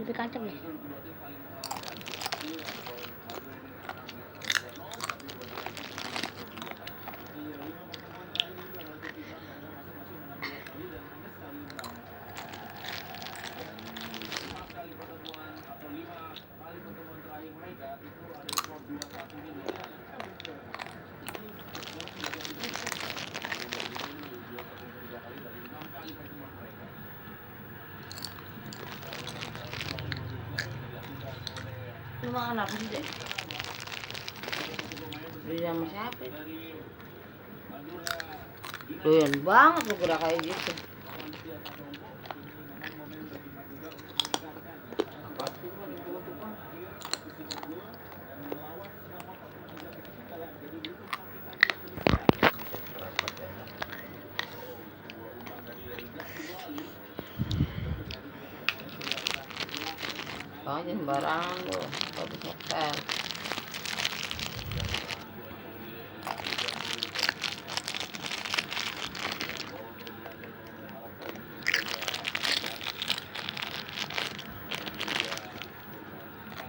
Itu kacang ya. Lu makan apa sih, Dek? Beli sama siapa? Doyan banget lu gerak kayak gitu. Jangan sembarangan lu.